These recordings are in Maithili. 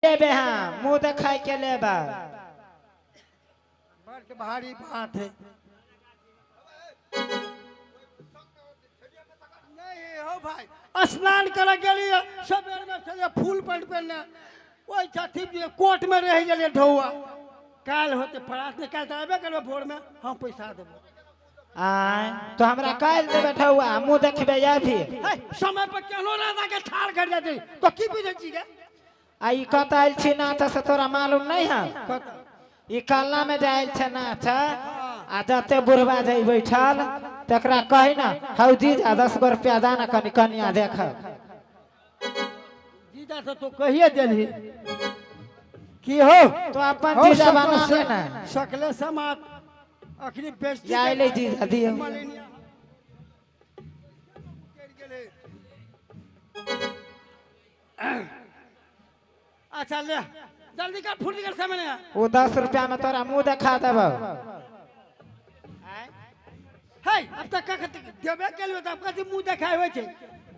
लेबे हम मुंह देखाय के लेबे। बड़ भारी बात है। नहीं हो भाई, स्नान करे गेलियै सबेर में छलियै फूल पैंट पहिरने, ओहि अथी जे कोर्ट में रहि गेलियै ढौआ। काल्हि होतै परात, नहि काल्हि तऽ अयबे करबै भोर में, हम पैसा देबै। आय तो हमरा काल्हि देबे ढौआ, मुंह देखबे अभी। है, समय पर केहनो राजा के ठाढ़ कर जाते तो की बुझै छी गे? आ ई कतऽ आयल छी नाच से तोरा मालूम नहीं है? कतऽ? ई कल्ला में जायल छै नाच, आ जते बुढ़वा जाइ बैठल तकरा कही ना हौ जीजा 10 गो रुपया दा ना कनी कनिया देख। जीजा से तो कहिए देलही की हो तो अपन हो जीजा सकल बना से- ले ना। सकले समात अखनी बेइज्जती जाय ले जीजा दियो। मलिनिया। अच्छा ले जल्दी कर, फुर्ती कर समय नहीं। वो 10 रुपया में तोरा मुंह देखा देबो। है अब तक का देबे के लिए तब कथी मुंह देखाय होय छै?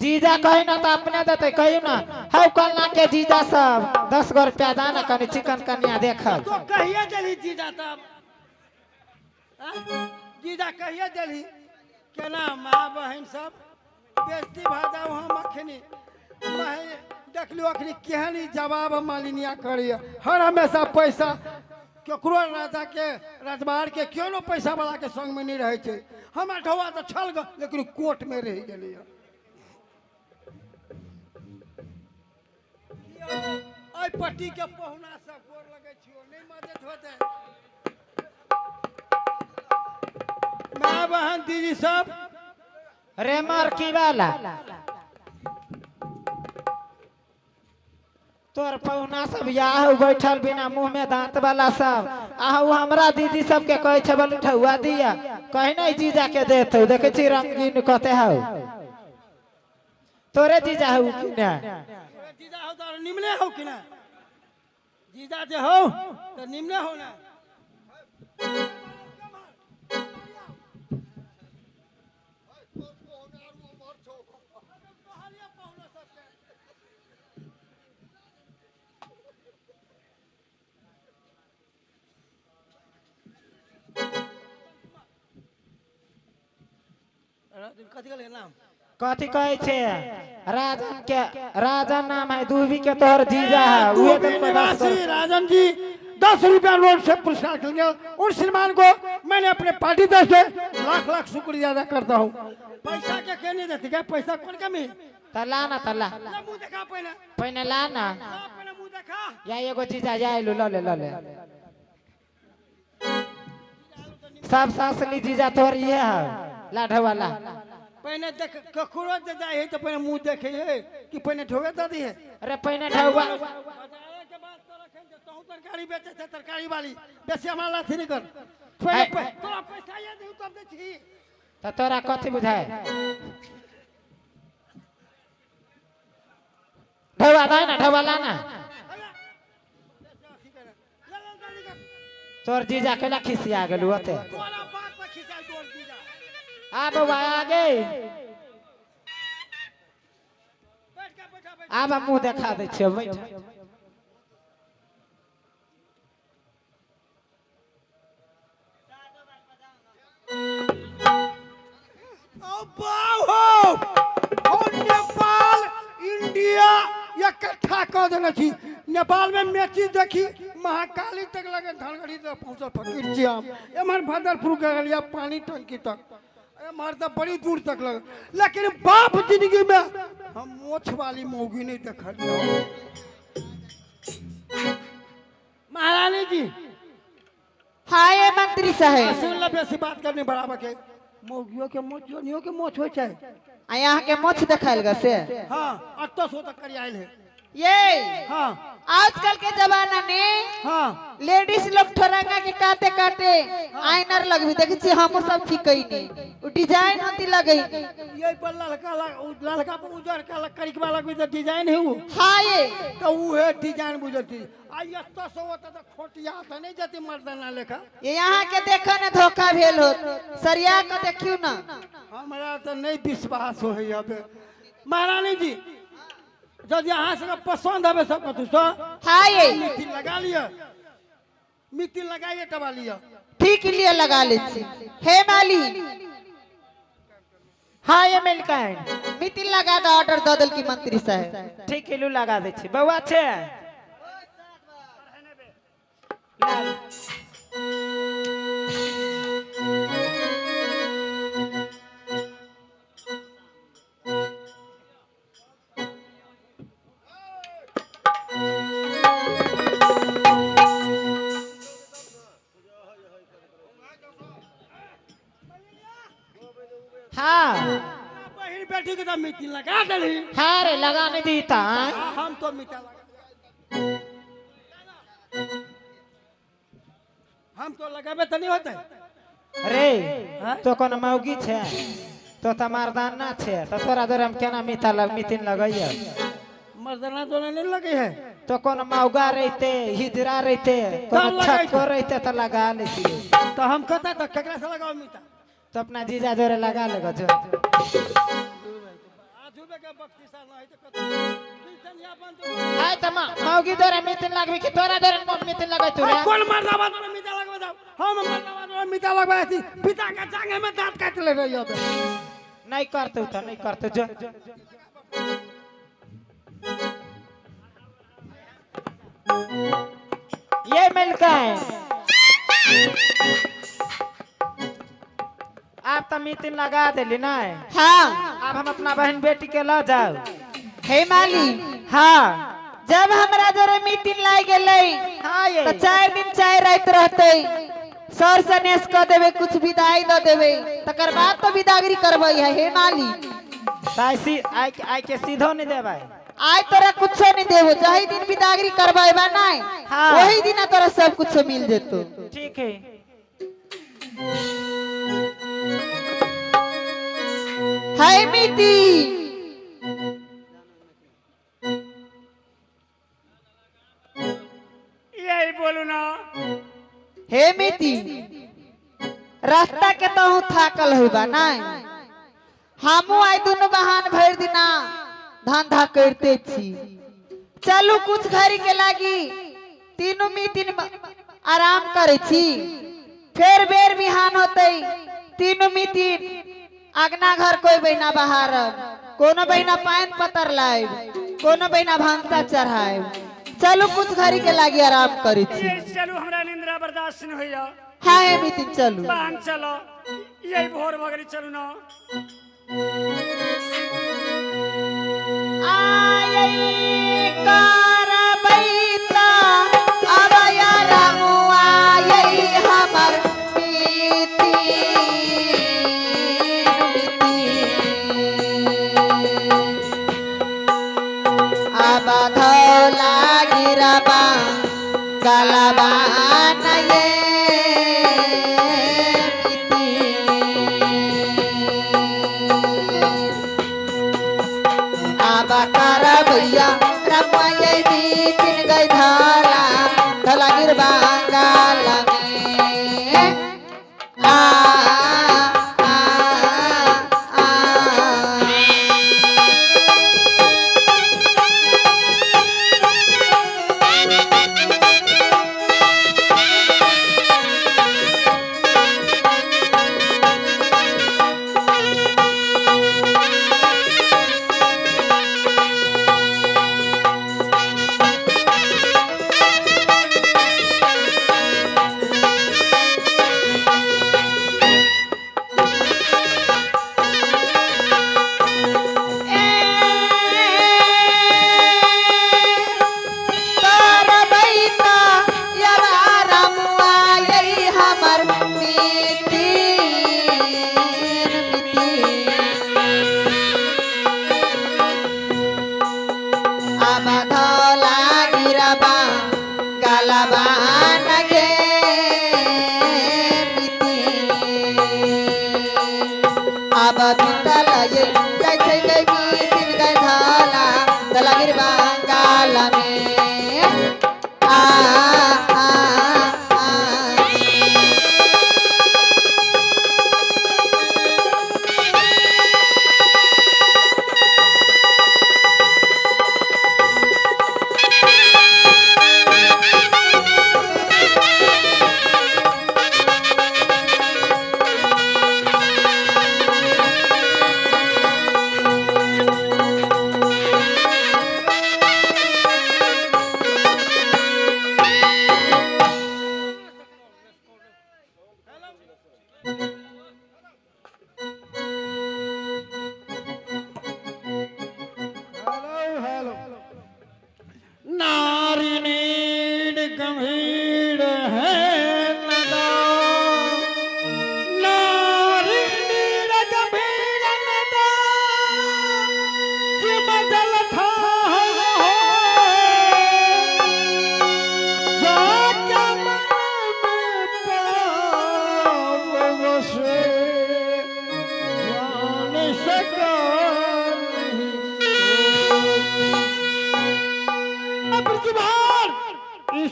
जीजा कही ना तो अपने देते, कही ना हौ कन्ना के जीजा सब 10 गो रुपया दाना कनी चिकन कनिया देखल। तो कहिए देलही जीजा तब? आँ? जीजा कहिए देलही? केना माँ बहिन सब बेइज्जती भऽ जाउ हम अखनी। देखलियो अखनी केहन ई जवाब मालिनिया करैया। हर हमेशा पैसा केकरो राजा के रजबार के केहनो पैसा वाला के संग में नहीं रहै छै। हमरा ढौआ तऽ छल ग, लेकिन कोर्ट में रहि गेलैया। एहि पट्टी के पहुना सब गोर लगै छियौ, नहि मदद होतै। माय बहन दीदी सब रे मार की वाला तोर पहुना सब याहू बैठल बिना मुंह में दांत वाला सब। आहू हमरा दीदी सब के कहै छै बोलू ठौआ दिया, कहीं नहीं जीजा के देते। देखे छी रंगीन कते हौ तोरे जीजा हौ कि ना? तोरे जीजा हौ तो निमने हौ कि ना? जीजा जे हौ तो निमने हौ ना। कथी कहलियै नाम? कथी कहै छै? राजन के राजन नाम है, दूबी के तोहर जीजा है। उहे दूबी देलको दस निवासी रुपया। राजन जी 10 रुपया नोट से पुरस्कार के लिए उन श्रीमान को मैंने अपने पार्टी तरफ से लाख लाख शुक्रिया अदा करता हूँ। पैसा के के नहीं देते क्या? पैसा कौन कमी? तला ना तला। ला मुंह देखा पहले। पहले ला ना। ला पहले मुंह देखा। या एगो जीजा या लो ले ले ले। सब सासली जीजा तोहर ये है लाढ़ वाला। पहले देख ककरो जे जाय है तो पहले मुंह देखे है कि पहले ढोवे दे दी है। अरे पहले ढोवा। बाजारे के बाद तो रखें जे तोहू तरकारी बेचे छे, तरकारी वाली बेसी हमरा लाथी नहीं कर। पहले तोरा पैसा ये दे तब दे छी। त तोरा कथी बुझाय? ढोवा दे ना, ढोवा ला ना। तोर जीजा केला खिसिया गेलू ओते। तोरा बात पर खिसिया तोर जीजा। आ बौआ आ गई। बैठ के बैठा, बैठ। आब मुंह देखा दै छियौ, बैठ। ओ बाउ हो, ओ नेपाल इंडिया इकट्ठा कऽ देने छी। नेपाल में मेची देखी महाकाली तक लगे धनगढ़ी तक पहुँचल फकीर छी हम। एम्हर भदरपुर के गेलियै पानी टंकी तक, एम्हर तऽ बड़ी दूर तक लगे, लेकिन बाप जिंदगी में हम मोछ वाली मौगी नहीं देखलियै। महारानी जी। हाय मंत्री साहेब। सुन ल बेसी बात करने बराबर के मौगियों के मोछ जोनियों के मोछ होइ छै। आ यहाँ के मोछ देखायल ग से? हाँ, अत्तो सो तक करी आयल है। ये हाँ। आजकल के जमाना में हाँ। लेडीज लोग ठोरंगा के काटे काटे आइनर लगबी देखै छी हमहूँ सब ठीक कइनी, उ डिजाइन होती लगई। ये पर ललका उ ललका पर उजर का करिकवा लगबी त डिजाइन है उ। हाँ ये। तो उ है डिजाइन बुझती। आ एत्तो सो होता त खोटिया त नहीं जती मर्दाना लेखा। ये यहाँ के देखो ने धोखा भेल होत, सरिया के देखियो ना। हमरा त नहीं विश्वास होय अब। महारानी जी यदि अहाँ सबके पसंद आवे सब कथु सँ हाँ ये मिट्टी लगा लिअ, मिट्टी लगाइए टबा लिअ। ठीक लिए लगा ले छी। हे माली। हाँ ये मिलकाइन मितिन लगा द ऑर्डर दऽ देलकी मंत्री साहब। ठीक किलो लगा दै छी बौआ छे। हाँ बहिन बेटी के तो मिट्टी लगा देली। हाँ रे लगा नहीं दी ता। हम तो मिट्टी लगा, हम तो लगाबे त नहीं होते रे। तो कोन मौगी छे तो त मर्दाना छे तो तोरा दर हम केना मिता लग मितिन लगैया। मर्दाना तो नहीं लगे है तो कोन मौगा रहते हिजरा रहते कोन छक्को रहते त लगा लेती। तो हम कहता तो केकरा से लगाओ मिता? तो अपना जीजा जोरे लगा लेगा जो। आय त मौगी जोरे मितिन लगबी कि तोरा जोरे मितिन लगै तू रे? कोन मर्दाबा जोरे मिता लगबै जाऊ? हम मर्दाबा जोरे मिता लगबै छी पिता के जांगे में दांत काट ले रही अब। नहीं करतौ त नहीं करतौ जो। ये मिलकाइन आप तो मीटिंग लगा देली ना। हाँ अब हम अपना बहन बेटी के ला जाओ। हे माली। हाँ जब हमरा जोरे मीटिंग लाग गेलै हाँ ये तो 4 दिन 4 रात रहते, सर सनेस क देबे, कुछ विदाई the देबे, तकर बाद तो विदागरी करबै है। हे माली ताइसी आई आई के सीधो नहीं देबै। आय तोरा कुछो नहीं देबो, जही दिन विदागरी करबै बा नहीं हाँ। वही दिन तोरा सब कुछ मिल जेतो। ठीक है। हाय मिती। यही बोलू ना। हे मिती रास्ता के तो हूँ थाकल हुआ नहीं, हमू आई दोनों बहान भर दिना धंधा करते छी। चलू कुछ घड़ी के लागी तीनों मीटिंग आराम करे छी, फिर बेर बिहान होते तीनों मीटिंग अगना घर कोई बहिना बहारब, कोनो बहिना पान पतर लाइब, कोनो बहिना भांसा चढ़ाइब। चलू कुछ घड़ी के लागी आराम करे छी। चलू हमरा निंद्रा बर्दाश्त नहीं होइया। हाँ हे मितिन चलू। बहन चलो यही भोर भगरी चलू ना। आये करबैता अबया रामुआ ये हमर मितिन अब धौला गिरबा गलबा नये करबैया रमुआ ये मितिन गई धौला धौला गिरबा गल में आ आ आ।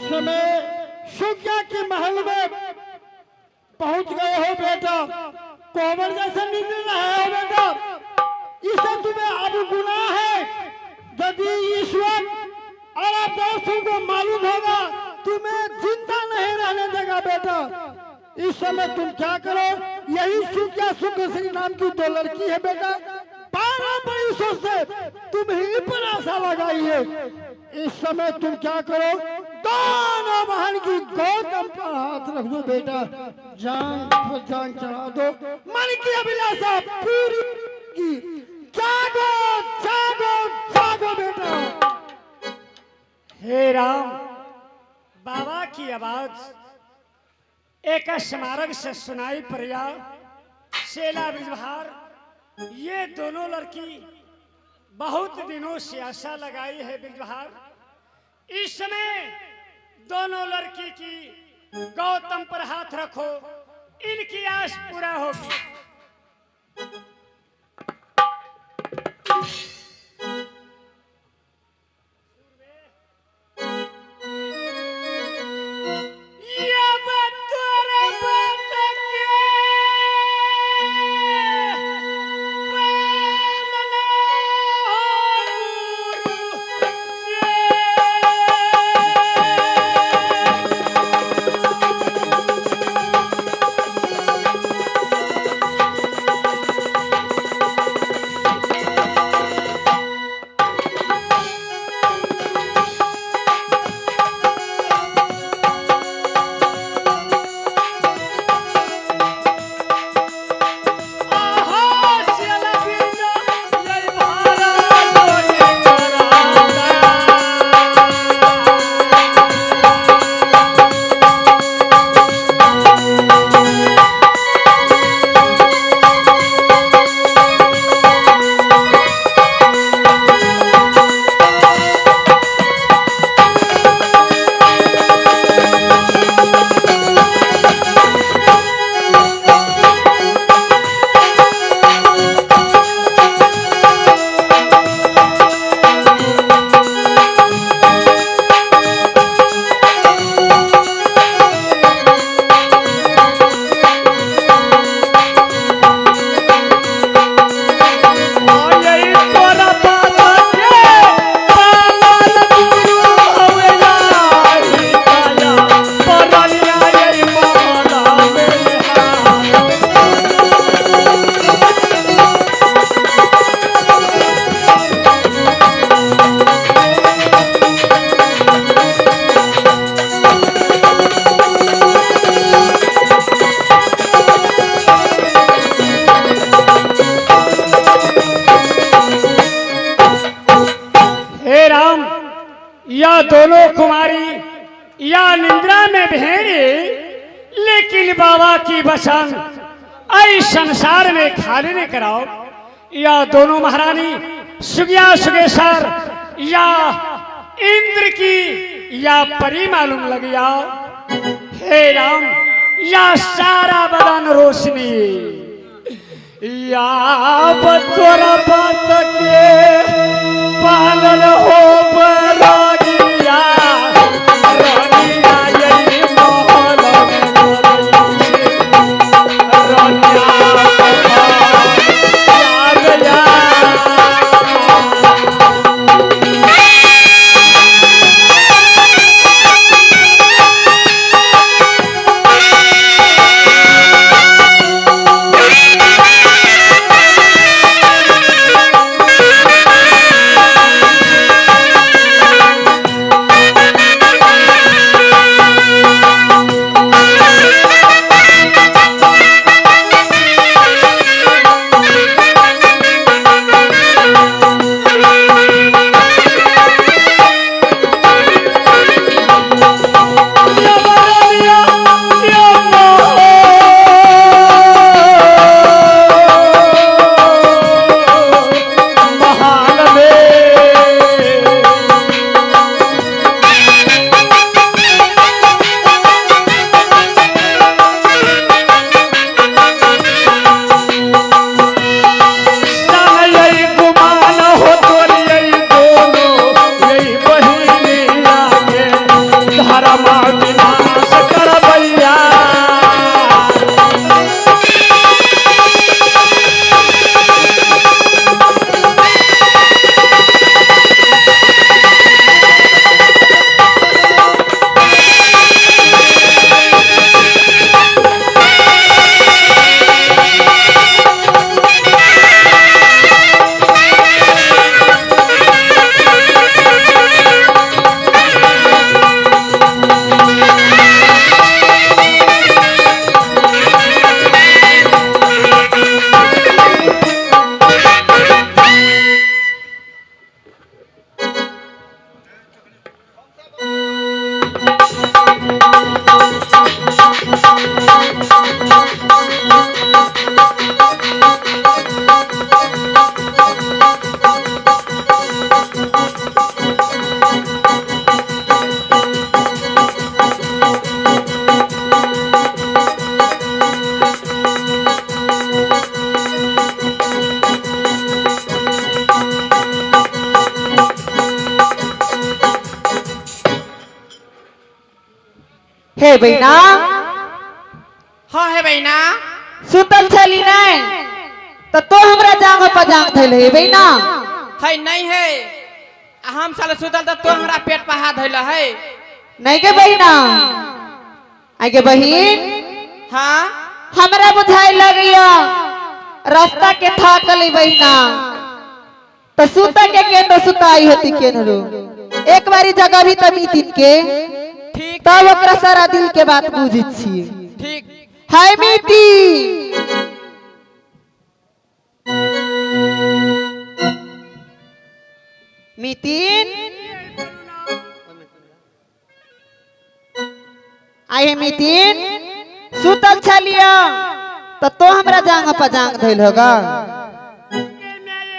इस समय सुखिया के महल में पहुंच गए हो बेटा, कोबर जैसे नींद रहे हो बेटा, इसे तुम्हें अब गुनाह है। यदि ईश्वर और आप दोस्तों को मालूम होगा तुम्हें जिंदा नहीं रहने देगा बेटा। इस समय तुम क्या करो, यही सुखिया सुखश्री नाम की दो लड़की है बेटा, 12 बरसों से तुम ही पर आशा लगाई है। इस समय तुम क्या करो, दोनों बहन की गौतम पर हाथ रख दो बेटा, जान पर जान चढ़ा दो, मन की अभिलाषा पूरी की। जागो जागो जागो बेटा। हे राम, बाबा की आवाज एक स्मारक से सुनाई पड़िया। शेला बिजभार ये दोनों लड़की बहुत दिनों से आशा लगाई है बिजभार। इस समय दोनों लड़की की गौतम पर हाथ रखो, इनकी आस पूरा होगी। या दोनों कुमारी या निंद्रा में भेड़ी, लेकिन बाबा की बचन ऐ संसार में खाली नहीं कराओ। या दोनों महारानी सुगिया सुगेश्वर या इंद्र की या परी मालूम लग जाओ। हे राम, या सारा बदन रोशनी या बतोरा बात के पालन हो बरागिया रानिया यही मोहल रानिया धर्म विनाश करबैया। हे बहिना। हाँ हे बहिना। सुतल छली नहीं तो तो हमरा जांग पर जांग धइल हे बहिना। है नहीं है, हम साले सुतल तो तो हमरा पेट पर हाथ धइल है। नहीं के बहिना, आगे बहिन। हाँ हमरा बुझाई लगैया रास्ता के थाकल बहिना, तो सुता के केनो सुताई होती केनो एक बारी जगह भी तमी दिन के ठीक, तब ओकरा सारा दिल के बात बुझी छी। ठीक हाय मीती। मितिन आए मितिन, सुतल छलिया तो हमरा जांग पर जांग धइल होगा।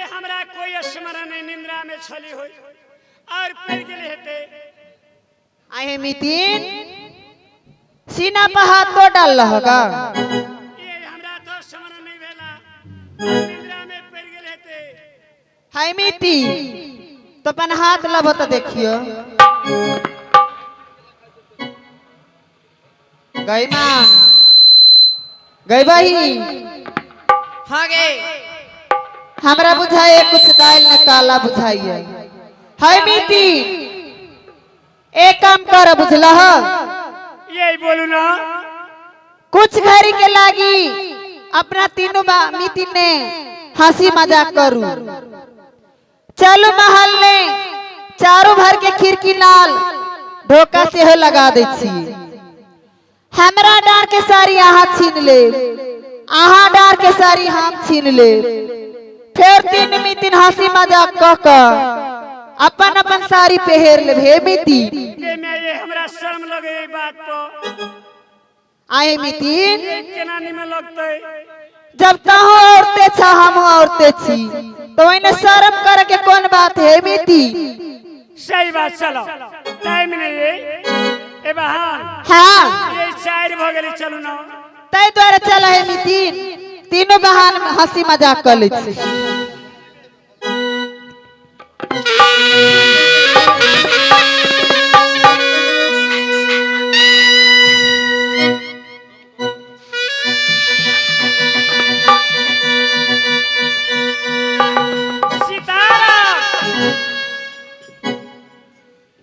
हमरा कोई स्मरण नहीं, निंद्रा में छली होई और पड़ गेल हेते। आए मितिन, सीना पर हाथ तो डाल होगा। ये हमरा तो स्मरण नहीं भेला, निंद्रा में पड़ गेल हेते। हाय मिति, तो अपन हाथ लब तो देखियो। गई मां, गई बही। हाँ गे। हमरा बुझाए कुछ दाल न काला बुझाइए। हाय मिति, एक काम कर बुझला, यही बोलू ना, कुछ घड़ी के लागी अपना तीनों मिति ने हंसी मजाक करू। चलो महल ने चारों भर के खिड़की नाल ढोका से हो लगा दे छी। हमरा डार के सारी आहा छीन ले, आहा डार के सारी हम छीन ले। फिर तीन मितिन हंसी मजाक कह कर अपन अपन साड़ी पहर ले। हे मिति, ये हमरा शर्म लगे ई बात पर। आए मितिन, केना निमन लगतै जब तहु औरते छा हम औरते छी, तो ओइने शर्म करे के कोन बात है मिति। सही बात। चलो टाइम नहीं है ए बहान। हाँ ये 4 भ गेलै, चलू ना तै द्वारे चल है मितिन, तीनों बहान हंसी मजाक कर ले छी।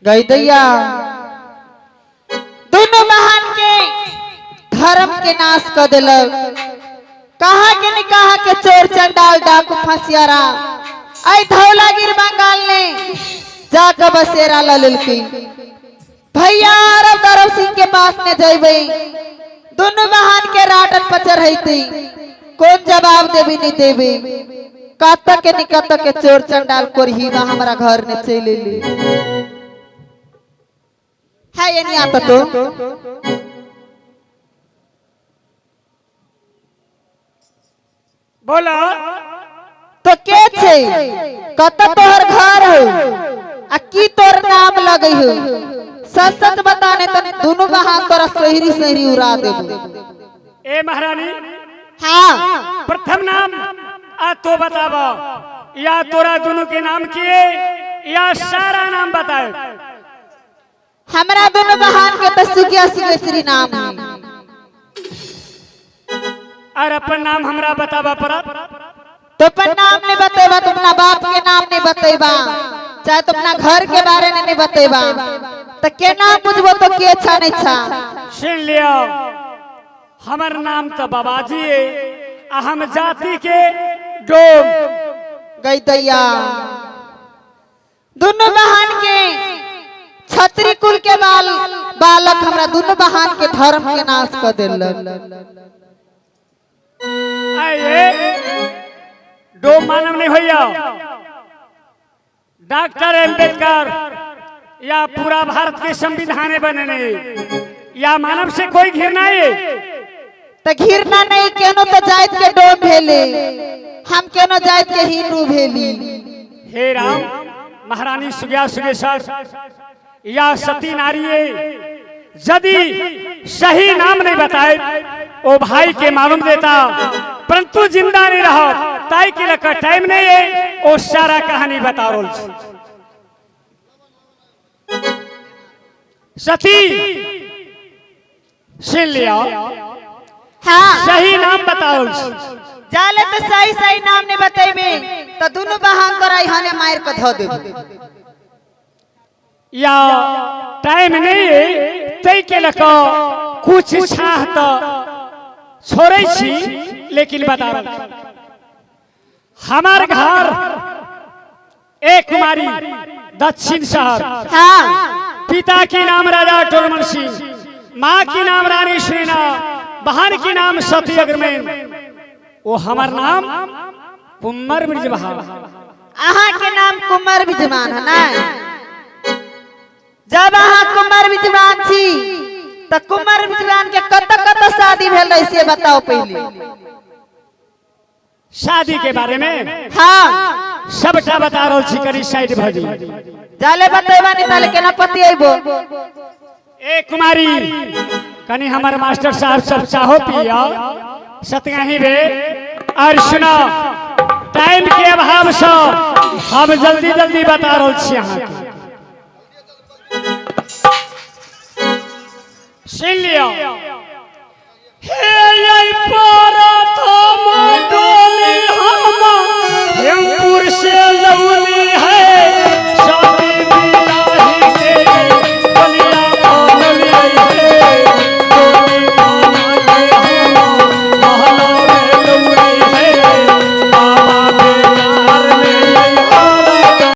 गई दैया, दोनों बहन के धर्म के नाश कर दिलक। कहा के नहीं कहा के चोर चंडाल डाकू फसियारा आई धौलागिर बंगाल ने जाकर बसेरा ललकी। भैया अरब दरब सिंह के पास ने जइबे, दोनों बहन के राटन पचर हईती, कौन जवाब देबी नहीं देबी। कत के निकत के चोर चंडाल कोरही हमरा घर ने चले ले। है ये नहीं आता तो बोला तो के छे, कत तोहर घर हो आ की तोर नाम लगई हो, सच सच बताने तो दोनों बहान तोरा सहरी सहरी उड़ा देबो। ए महारानी। हाँ प्रथम नाम आ तो बताबो, या तोरा दोनों के नाम किए या सारा नाम बताए। हमरा दोनों बहान सुगेश्वरी नाम है। और अपन नाम हमरा बतावा पड़त। तो अपन नाम नहीं बतेबा तो अपना बाप के नाम नहीं बतेबा, चाहे तो अपना घर के बारे में नहीं बतेबा, तो के नाम बुझबो तो के अच्छा नहीं छा। सुन लियो, हमर नाम तो बाबाजी है आ हम जाति के डोम। गई दैया दोनों बहन के छत्री कुल के बाल बालक हमरा दोनों बहन के धर्म के नाश कर देलक। आए डोम मानव नहीं होइया। डॉक्टर अम्बेडकर या पूरा भारत के संविधान बने नहीं, या मानव से कोई घृणा है तो घृणा नहीं, केनो तो जात के डोम भेले, हम केनो जात के हिंदू भेली। हे राम, महारानी सुगिया सुगेश्वर या सती नारी यदि सही नाम नहीं बताए ओ भाई के मालूम देता, परंतु जिंदा नहीं रहो ताई के लगा टाइम नहीं है ओ सारा कहानी बता रोल। सती सुन लिया, हाँ सही नाम बताओ। जाले तो सही सही नाम नहीं बतेबे तो दोनों बहन तोरा हने मार के धो देबे। या टाइम नहीं है तई के लका कुछ छाह तो छोड़े छी, लेकिन बता हमार घर एक कुमारी दक्षिण शहर। हाँ पिता की नाम राजा टोरमन सिंह, माँ की नाम रानी श्रीना, बहन की नाम सती अग्रमेन, वो हमार नाम कुंवर ब्रिजबहार। अहाँ के नाम कुंवर ब्रिजमान है ना? जब अहाँ कुंवर ब्रिजमान छी तो कुंवर ब्रिजमान के कत कत शादी भेल रहे से बताओ पहले। शादी के बारे में हाँ सबटा बता रहल छी, करी साइड भजी जाले बतेबा नहीं ताले केना पति आइबो। ए कुमारी कनी हमार मास्टर साहब सब चाहो पिया सतगाही बे। और सुनो, टाइम के अभाव से हम जल्दी जल्दी बता रहल छी अहाँ के। सुन लियो,